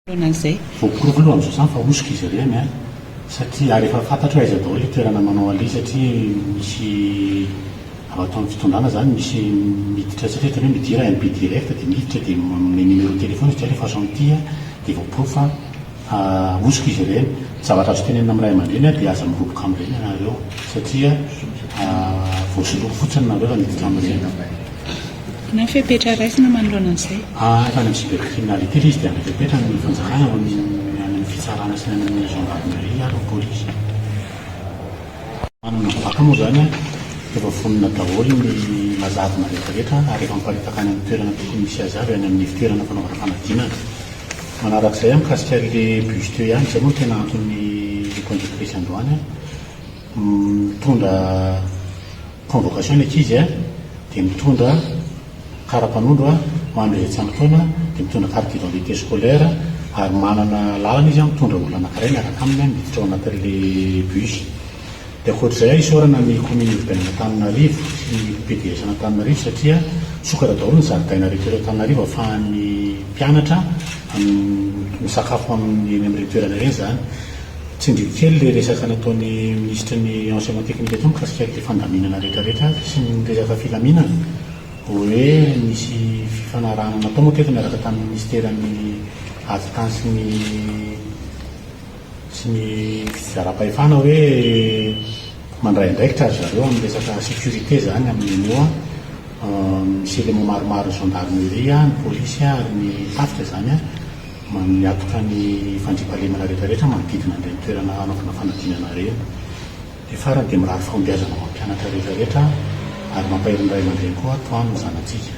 Manoloana an'izay. Voaporofo aloha amin'izao izany fa hosoka izy ireny an! Satria ary efa fantatro hoe aiza daholo ilay toerana manao an'ilay izy satria misy avy ato amin'ny fitondrana izany misy miditra satria ohatran'ny hoe midira MP direct dia miditra dia manome numéro téléphone izy dia alefaso amin'ity an! Dia voaporofo fa hosoka izy ireny. Ny zavatra azo tenenina amin'ny ray aman-dreny an dia aza miroboka amin'ireny ianareo satria voasoloky fotsiny nareo raha miditra amin'ireny. Inona ny fepetra raisina manoloana an'izay? Efa any amin'ny cybercriminalité ilay izy dia any fepetra ny fanjakana ao amin'ny any amin'ny fitsarana sy any amin'ny gendarmerie ary ny polisy. Manana bac moa izany an, efa vonona daholo ny lazadina rehetra rehetra ary efa miparitaka any amin'ny toerana tokony misy azy avy any amin'ny fitoerana fanaovana fanadinana. Manarak'izay an, mikasika an'ilay bus teo ihany, izay moa no tena anton'ny point de presse androany an, mitondra Convocation ny ankizy a, dia mitondra kara-panondro a, ho an'ireo izay tsy ampy taona dia mitondra carte d'identité scolaire ary manana lalana izy a mitondra olona anankiray miaraka aminy a miditra ao anatin'ilay bus. Dia ankoatr'izay a, isaorana ny commune urbaine an'Antananarivo sy ny PDS an'Antananarivo satria misokatra daholo ny zaridaina rehetra eto Antananarivo ahafahan'ny mpianatra misakafo amin'ny eny amin'ireny toerana ireny izany. Tsindrio kely ilay resaka nataon'ny minisitry ny enseignement technique teo mikasika ilay fandaminana rehetra rehetra sy ny resaka filaminana hoe nisy fifanarahana natao moa teto niaraka tamin'ny minisiteran'ny ady tany sy ny sy ny fitsinjaram-pahefana hoe mandray andraikitra ry zareo amin'ny resaka sécurité zany amin'ny moa misy élément maromaro gendarmerie ny polisy ary ny tafika zany Miantoka ny fandriampahalemana rehetra rehetra manodidina an'ireny toerana hanaovana fanadinana ireny. Dia farany dia mirary fahombiazana ho an'ny mpianatra rehetra rehetra ary mampahery ny ray aman-dreny koa tohano ny zanatsika.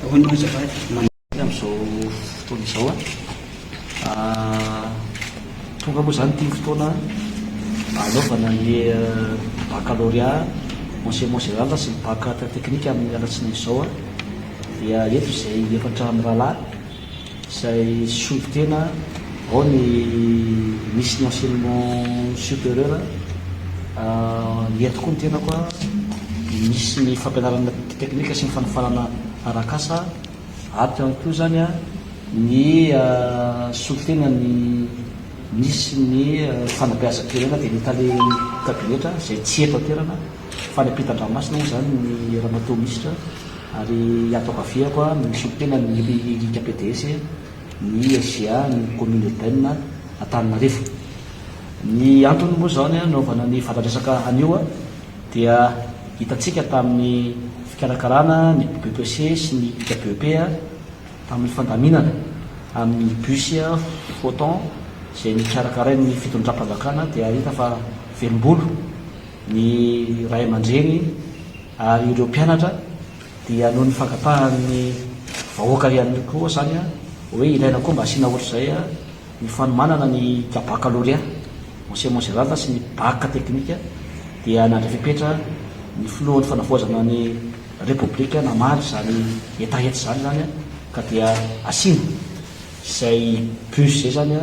Ahoana moa azafady? Amin'izao fotoana izao tonga moa izany ity fotoana hanaovana ny baccalauréat enseignement général sy ny bac technique amin'ny alatsinainy izao. Dia eto izay efatra mirahalahy izay solontena ao ny misy ny enseignement supérieur, eto koa ny tenako, misy ny fampianarana teknika sy ny fanofanana arak'asa, ato ihany koa izany ny solontena ny misy ny fanabeazam-pirenena dia ny tale kabinetra izay tsy eto an-toerana fa any ampitan-dranomasina moa izany ny ramatoa minisitra. Ary ato ankaviako no misolo tena ny Ligue PDS, ny SGA, ny Commune Urbaine Antananarivo. Ny antony moa izao nanaovana ny valan-dresaka anio dia hitantsika tamin'ny fikarakarana ny BEPC sy ny Ligue BEP tamin'ny fandaminana amin'ny bus photon izay nikarakarain'ny fitondram-panjakana dia hita fa velom-bolo ny ray aman-dreny Ary ireo mpianatra dia noho ny fangatahan'ny vahoaka ihany koa izany hoe ilaina koa mba asiana ohatr'izay ny fanomanana ny baccalauréat enseignement général sy ny bac technique dia nandray fepetra ny filohan'ny fanavaozana ny repoblika namaly izany hetaheta izany izany ka dia asiana izay bus izay izany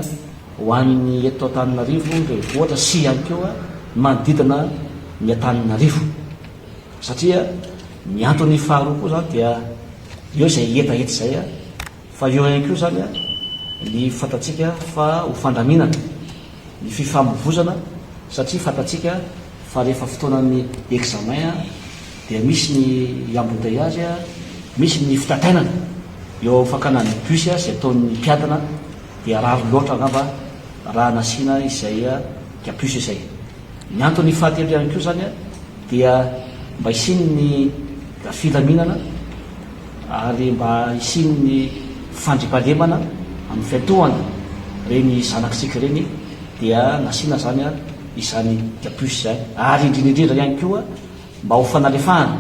ho an'ny eto Antananarivo renivohitra sy ihany koa ny manodidina ny Antananarivo. Satria ny antony faharoa koa izany dia eo izay hetaheta izay fa eo ihany koa izany ny fantatsika fa ho fandaminana ny fifamovozana satria fantatsika fa rehefa fotoanan'ny examen dia misy ny embouteillage, misy ny fitatainana eo amin'ny fakana ny bus izay ataon'ny mpiadina dia rariny loatra angamba raha nasiana izay capuce izay. Ny antony fahatelo ihany koa izany dia mba hisian'ny filaminana ary mba hisian'ny fandriampahalemana amin'ny fiantohana ireny zanakitsika ireny dia nasiana izany izany capuce izany ary indrindra indrindra ihany koa mba ho fanalefahana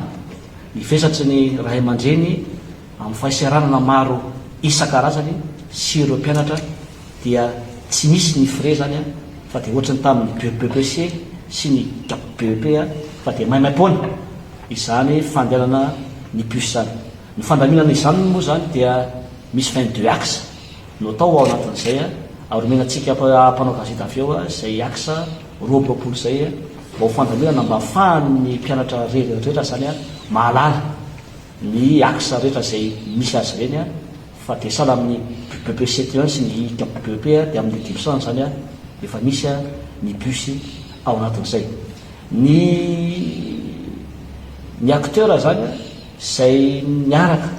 ny vesatry ny ray aman-dreny amin'ny fahiseranana maro isan-karazany sy ireo mpianatra dia tsy misy ny frais zany an, fa dia ohatry ny tamin'ny BEPC sy ny BEP fa dia maimaimpoana izany fandehanana ny bus izany. Ny fandaminana izany moa izany dia misy 22 axes no atao ao anatin'izay ary omena antsika mpanao gazety avy eo izay axe 22 izay mba ho fandaminana mba ahafahan'ny mpianatra rehetra izany mahalala ny axe rehetra izay misy azy ireny fa dia sahala amin'ny. BEPC 1 sy ny BEP dia amin'ny 500 izany efa misy ny bus ao anatin'izay. Ny ny acteur izany izay niaraka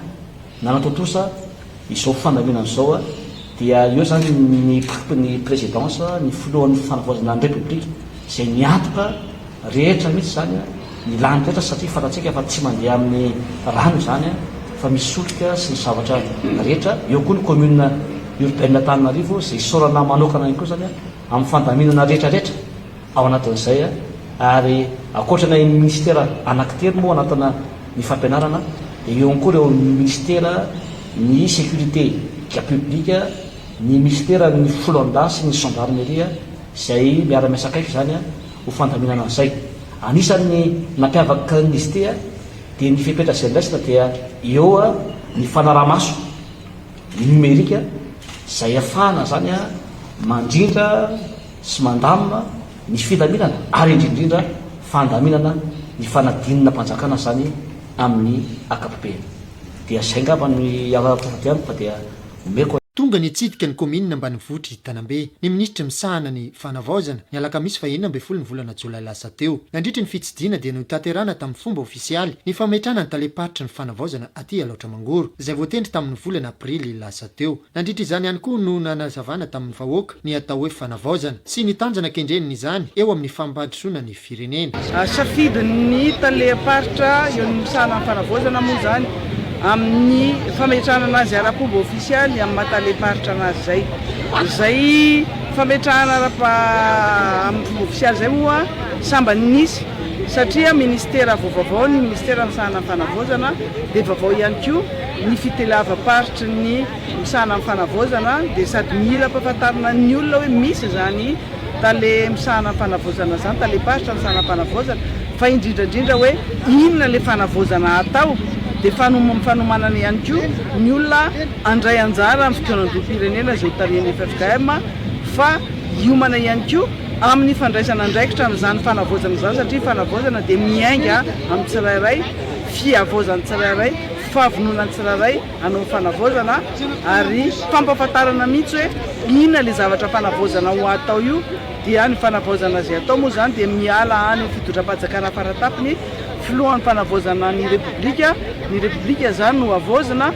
nanatontosa izao fandaminana izao dia eo izany ny ny présidence, ny filohan'ny fanavaozana ny Repoblika izay niantoka rehetra mihitsy izany ny lany rehetra satria fantatsika fa tsy mandeha amin'ny rano izany fa misy solika sy ny zavatra rehetra, eo koa ny commune urbaine Antananarivo izay isaorana manokana ihany koa izany amin'ny fandaminana rehetra rehetra ao anatin'izay ary ankoatra ny minisitera anankitelo moa anatina ny fampianarana dia eo ihany koa ireo minisitera ny sécurité publique, ny minisitera ny foloalindahy sy ny gendarmerie izay miara-miasa akaiky izany ho fandaminana an'izay. Anisan'ny nampiavaka ny ity dia ny fepetra izay noraisina dia eo ny fanaraha-maso ny nomerika izay ahafahana izany mandrindra sy mandamina ny filaminana ary indrindra indrindra fandaminana ny fanadinam-panjakana izany amin'ny ankapobeny. Dia izay angamba no hiarahako amiko fa dia omeko. Tonga nitsidika ny kaominina ambanivohitr'i Tanambe, ny minisitry misahana ny Fanavaozana, ny alakamisy faha 16 ny volana jolay lasa teo. Nandritry ny fitsidihana dia notanterahana tamin'ny fomba ofisialy ny fametrahana ny talem-paritry ny Fanavaozana aty Alaotra Mangoro, izay voatendry tamin'ny volana aprily lasa teo. Nandritra izany ihany koa no nanazavana tamin'ny vahoaka ny atao hoe fanavaozana sy ny tanjona kendren'izany eo amin'ny fampandrosoana ny firenena. Safidin'ny talem-paritra eo amin'ny misahana ny fanavaozana moa izany amin'ny fametrahana anazy ara-pomba ofisialy amin'ny maha talem-paritra anazy izay. Izay fametrahana ara-amin'ny fomba ofisialy izay moa sambany nisy satria minisitera vaovao ny minisitera misahana ny fanavaozana dia vaovao ihany koa ny fiteleavam-paritry ny misahana ny fanavaozana dia sady mila ampahafantarina ny olona hoe misy izany tale misahana ny fanavaozana izany, talem-paritra misahana ny fanavaozana, fa indrindra indrindra hoe inona ilay fanavaozana atao dia fanomanana ihany koa ny olona handray anjara amin'ny fikaonandoham-pirenena izay hotarihan'ny ffkm fa hiomana ihany koa amin'ny fandraisana andraikitra amin'izany fanavaozana izany satria fanavaozana dia miainga amin'ny tsirairay, fihavaozan'ny tsirairay, fahavononan'ny tsirairay hanao fanavaozana ary fampahafantarana mihitsy hoe inona ilay zavatra fanavaozana ho atao io dia ny fanavaozana izay atao moa izany dia miala any amin'ny fitondram-panjakana faratapony, filohan'ny fanavaozana ny Repoblika, ny Repoblika izany no havaozina,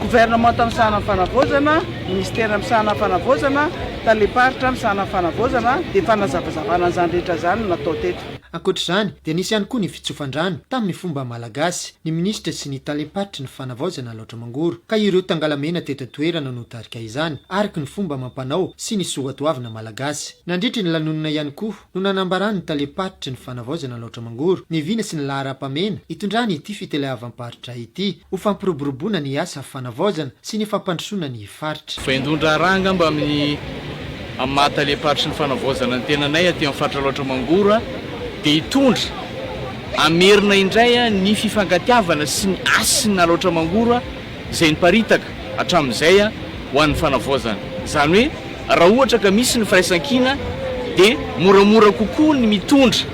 governemanta misahana ny fanavaozana, minisitera misahana ny fanavaozana, talem-paritra misahana ny fanavaozana dia fanazavazavana an'izany rehetra izany no natao teto. Ankoatra izany dia nisy ihany koa ny fitsofan-drano tamin'ny fomba malagasy, ny minisitra sy ny talem-paritry ny fanavaozana Alaotra Mangoro, ka ireo tangalamena teto an-toerana no nitarika izany, araka ny fomba amam-panao sy ny soatoavina malagasy. Nandritry ny lanonana ihany koa no nanambaran'ny talem-paritry ny fanavaozana Alaotra Mangoro ny vina sy ny laharam-pamehana hitondrany ity fitaleavam-paritra ity ho fampiroboroboana ny asa fanavaozana sy ny fampandrosoana ny faritra. Voaindohan-draharaha angamba amin'ny amin'ny maha talem-paritry ny fanavaozana ny tenanay aty amin'ny faritra Alaotra Mangoro dia hitondra hamerina indray ny fifankatiavana sy ny hasin'ny Alaotra Mangoro izay niparitaka hatramin'izay ho an'ny fanavaozana. Izany hoe raha ohatra ka misy ny firaisankina dia moramora kokoa ny mitondra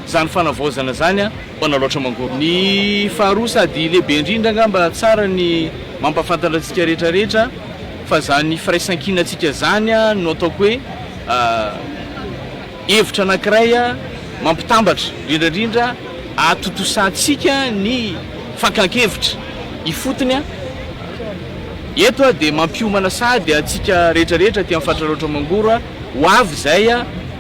izany fanavaozana izany ho an'Alaotra Mangoro. Ny faharoa sady lehibe indrindra angamba tsara ny mampahafantatra antsika rehetra rehetra fa zany firaisankinantsika zany no ataoko hoe hevitra anankiray mampitambatra indrindra indrindra ahatontosantsika ny fankan-kevitra ifotony eto dia mampiomana sahady antsika rehetra rehetra aty amin'ny faritra Alaotra Mangoro ho avy izay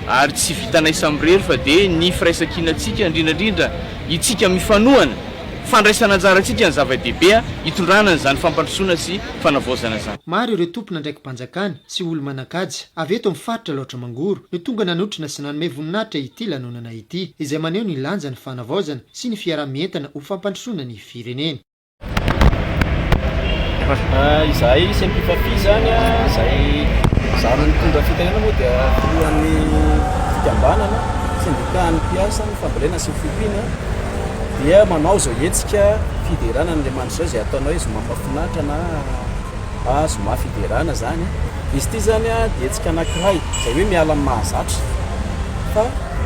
ary tsy vitanay samirery fa dia ny firaisankinantsika indrindra indrindra itsika mifanohana Fandraisana anjara antsika ny zava-dehibe hitondrana an'izany fampandrosoana sy fanavaozana izany. Maro ireo tompon'andraiki-panjakana sy olo-manan-kaja avy eto amin'ny faritra Alaotra Mangoro no tonga nanotrona sy nanome voninahitra ity lanonana ity, izay maneho ny lanjan'ny fanavaozana sy ny fiaraha-mientana ho fampandrosoana ny firenena. Izahay Sempifafi izany, izay izaho no nitondra fitenenana moa dia filohan'ny fikambanana sendikan'ny mpiasa ny fambolena sy ny fiompiana dia manao izao hetsika fiderana an'Andriamanitra izao izay ataonay hoe zoma mahafinaritra na zoma fiderana izany. Izy ity izany dia hetsika anankiray izay hoe miala amin'ny mahazatra fa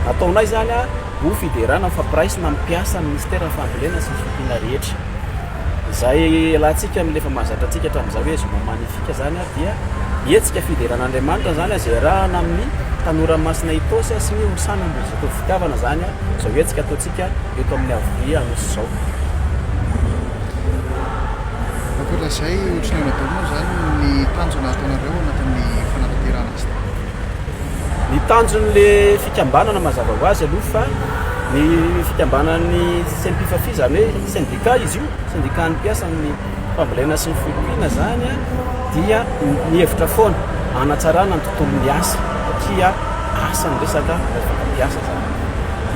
ataonay izany ho fiderana ny fampiraisana ny mpiasa ny minisiteran'ny fambolena sy ny fiompiana rehetra. Izay ialatsika amin'ilay efa mahazatra antsika hatramin'izay hoe zoma magnifique izany dia hetsika fiderana an'Andriamanitra izany izay iarahana amin'ny Tanora Masina Itaosy sy ny Hosana Ambohijatovo Fitiavana izany izao hetsika ataontsika eto amin'ny Havoria Anosy izao. Ankoatra izay, ohatry ny ahoana daholo moa izany ny tanjona ataonareo ao anatin'ny fanatanterahana azy ity? Ny tanjon'le fikambanana mazava ho azy aloha fa ny fikambanan'ny Sempifafi izany hoe syndicat izy io, syndicat-n'ny mpiasa amin'ny fambolena sy ny fiompiana izany dia mihevitra foana hanatsarana ny tontolon'ny asa satria asa ny resaka resaka mpiasa izany.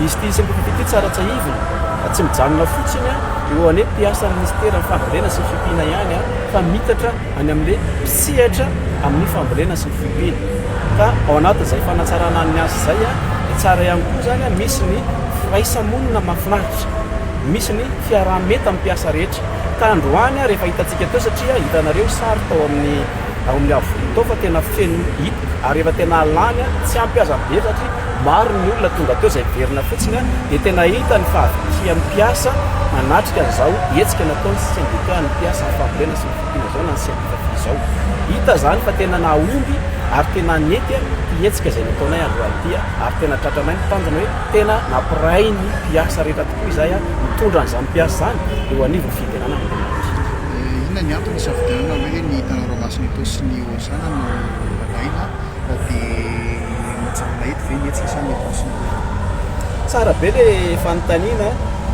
Izy ity Sempifafi ity tsara tsiahivina fa tsy mijanona fotsiny eo an'ny hoe mpiasan'ny minisiteran'ny fambolena sy ny fiompiana ihany fa miitatra any amin'ilay mpisehatra amin'ny fambolena sy ny fiompiana. Ka ao anatin'izay fanatsarana ny asa izay dia tsara ihany koa izany misy ny firaisamonina mahafinaritra, misy ny fiaraha-mety amin'ny mpiasa rehetra. Ka androany rehefa hitantsika teo satria hitanareo sary tao amin'ny ao amin'ny havoria tao fa tena feno hipoka ary efa tena lany tsy ampy aza be satria maro ny olona tonga teo izay miverina fotsiny dia tena hita ny fahavitrihan'ny mpiasa nanatrika an'izao hetsika nataon'ny syndicat ny mpiasa ny fambolena sy ny fiompiana izao na ny syndicat izao. Hita izany fa tena nahomby ary tena nety ity hetsika izay nataonay androany ity ary tena tratranay ny tanjona hoe tena nampiray ny mpiasa rehetra tokoa izahay nitondra an'izany mpiasa izany eo anivon'ny fiderana an'Andriamanitra. Inona ny antony isafidianana hoe ny Tanora Masina Itaosy sy ny Hosana no alaina dia mijanona eto ve ny hetsika sa mety misy mitohy? Tsara be le fanontaniana,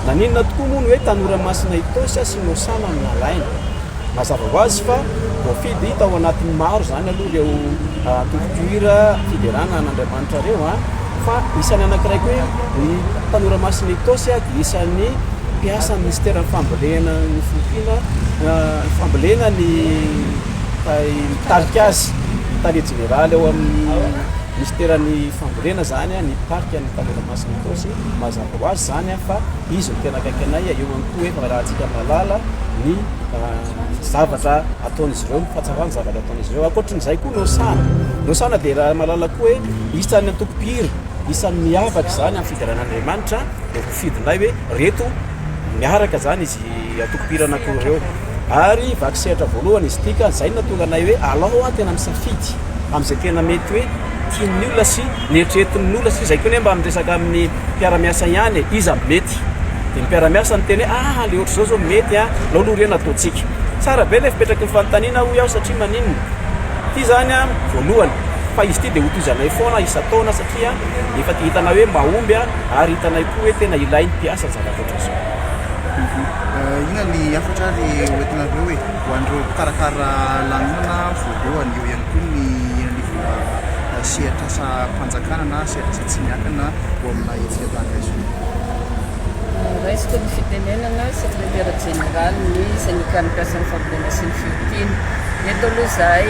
naninona tokoa moa ny hoe Tanora Masina Itaosy sy ny Hosana no nalaina? Mazava ho azy fa voafidy tao anatin'ny maro izany aloha ireo antoko-mpihira fiderana an'Andriamanitra ireo an, fa isan'ny anankiray koa hoe ny Tanora Masin'i Itaosy dia isan'ny mpiasan'ny minisiteran'ny fambolena ny fiompiana, ny fambolena ny mitarika azy, ny tale jeneraly ao amin'ny minisiteran'ny fambolena izany ny mpitarika ny Tanora Masin'i Itaosy, mazava ho azy izany fa izy no tena akaiky anay, eo ihany koa efa raha antsika mahalala ny zavatra ataon'izy ireo, ny fahatsarany zavatra ataon'izy ireo. Ankoatrin'izay koa Nosana. Nosana dia raha mahalala koa hoe isan'ny antoko mpihira, isan'ny miavaka izany amin'ny fideran'Andriamanitra, dia hofidinay hoe reto miaraka izany izy antoko mpihira anankiroa ireo. Ary vaky sehatra voalohany izy ity ka izay no nahatonga anay hoe alao aho tena misafidy amin'izay tena mety hoe tian'ny olona sy neritreretin'ny olona satria izay koa anie mba miresaka amin'ny mpiara-miasa ihany e, iza no mety? Dia ny mpiara-miasa niteny hoe ah le ohatr'izao zao mety an, alao aloha ireny ataontsika. Tsara be ilay fipetraky ny fanontaniana hoy aho satria maninona? Ity zany an voalohany fa izy ity dia hotohizanay foana isan-taona satria efa hitanay hoe mahomby ary hitanay koa hoe tena ilain'ny mpiasa ny zavatra ohatran'izao. Inona ny hafatra ary hoentinareo e ho an'ireo mpikarakara lanonana voalohany, eo ihany koa ny eny anivona sehatr'asam-panjakana na sehatr'asa tsy miankina ho amina hetsika tahaka izao? Raisiko ny fitenenana, Sekretera jeneralin'ny Sendikan'ny mpiasan'ny fambolena sy ny fiompiana. Eto aloha izahay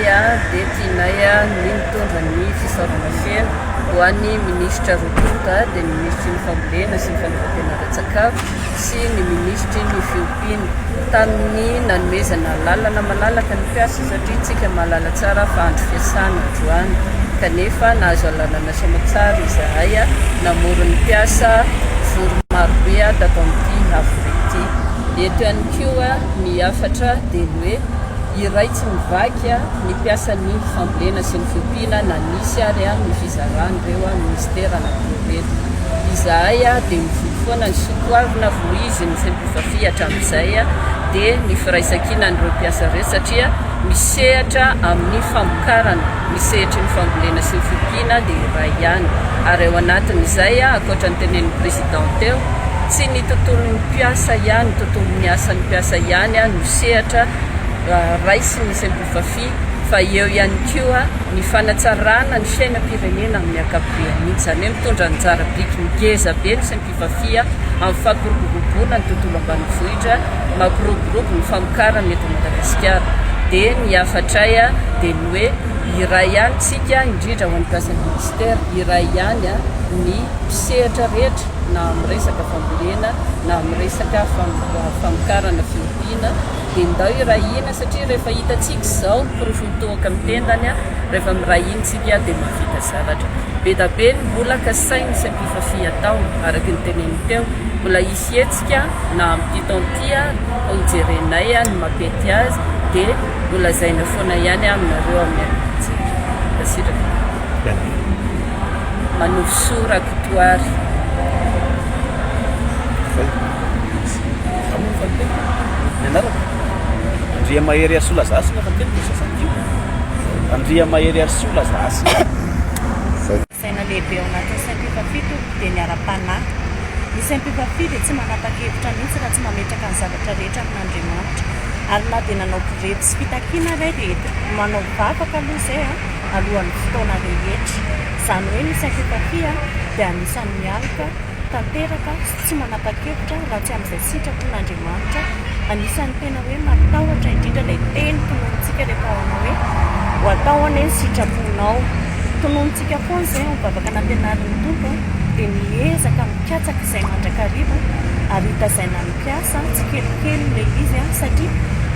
dia tianay ny mitondra ny fisaorana feno ho an'ny minisitra roa tonta dia ny minisitry ny fambolena sy ny fahaleovantena ara-tsakafo sy ny minisitry ny fiompiana tamin'ny nanomezana lalana malalaka ny mpiasa satria tsika mahalala tsara fa andro fiasana androany kanefa nahazo alalana soamatsara izahay namory ny mpiasa vory marobe tato amin'ity havoria ity. Eto ihany koa ny hafatra dia ny hoe iray tsy mivaky ny mpiasan'ny fambolena sy ny fiompiana na nisy ary ny fizaran'ireo minisitera anankiroa ireto. Izahay dia mivory foana ny soatoavina voizin'ny Sempifafi hatramin'izay dia ny firaisankinan'ireo mpiasa ireo satria misehatra amin'ny famokarana, ny sehatry ny fambolena sy ny fiompiana dia iray ihany ary ao anatin'izay ankoatra ny tenenin'ny Président teo, tsy ny tontolon'ny mpiasa ihany, ny tontolon'ny asan'ny mpiasa ihany no sehatra raisin'ny Sempifafi fa eo ihany koa ny fanatsarana ny fiainam-pirenena amin'ny ankapobeny mihitsy, izany hoe mitondra anjara biriky ngeza be ny Sempifafia amin'ny fampiroboroboana ny tontolo ambanivohitra, mampiroborobo ny famokarana eto Madagasikara. Dia ny hafatray dia ny hoe iray ihany tsika, indrindra ho an'ny mpiasan'ny ministera, iray ihany ny mpisehatra rehetra na amin'ny resaka fambolena na amin'ny resaka famokarana fiompiana, dia ndao hiray hina satria rehefa hitantsika izao ny porofo mitohoka amin'ny tendany, rehefa miray hina isika dia mahavita zavatra. Be da be ny mbola kasain'ny Sempifafi atao, araka ny teneniny teo. Mbola hisy hetsika na amin'ity taona ity ary fa hojerenay ny mampety azy dia holazaina foana ihany aminareo amin'ny ankitsika. Mankasitraka. Manovosoa Rakotoary. Ny anarako? Andriamahery Harisoa Lazahasina fa ny teniko Sasantio. Andriamahery Harisoa Lazahasina. Saina lehibe ao anatin'ny saim-pifafi tompoko dia ny ara-panahy. Ny saim-pifafi dia tsy manapa-kevitra mihitsy raha tsy mametraka ny zavatra rehetra amin'Andriamanitra. Ary na dia nanao grevy sy fitakiana ary aho dia manao vavaka aloha izay alohan'ny fotoana rehetra. Izany hoe ny saim-pifafi dia anisan'ny mialoka tanteraka sy tsy manapa-kevitra raha tsy amin'izay sitrapon'Andriamanitra. Anisan'ny tena hoe matahotra indrindra ilay teny tononintsika rehefa ao amin'ny hoe ho atao anie ny sitraponao. Tononintsika foana izay ao amin'ny vavaka nampianarin'ny Tompo dia miezaka mikatsaka izay mandrakariva ary hitazaina ny mpiasa tsikelikely ilay izy satria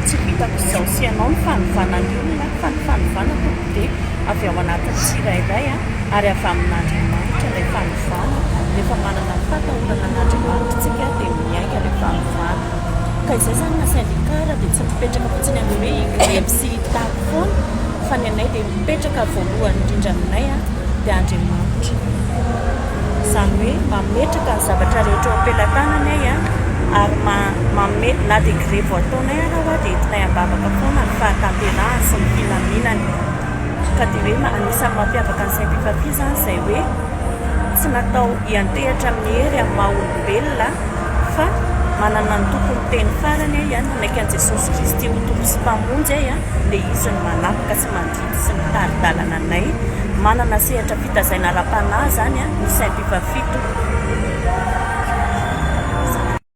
tsy vitako izao sy ianao ny fanovana ny olona fa ny fanovana tompoko dia avy ao anatin'ny tsirairay ary avy amin'Andriamanitra ilay fanovana. Rehefa manana ny fahatahorana an'Andriamanitra isika dia miainga ilay fanovana. Ka izay izany na syndicat dia tsy mipetraka fotsiny amin'ny hoe higrevy sy hitaky foana fa ny anay dia mipetraka voalohany indrindra aminay dia Andriamanitra. Izany hoe mametraka ny zavatra rehetra eo am-pelatanany ay ary manome na dia grevy ho ataonay ara hoa dia entinay am-bavaka foana ny fahatanterahany sy ny filaminany. Ka dia hoe anisan'ny mampiavaka ny saim-pifafi izany izay hoe tsy natao hiantehatra amin'ny hery amin'ny maha olombelona fa manana ny tompon'ny teny farany ay nanaiky an'i Jesosy Kristy ho Tompo sy Mpamonjy ay dia Izy no manapaka sy mandidy sy mitari-dalana anay. Manana sehatra fitazaina ara-panahy izany ny saim-pifafito.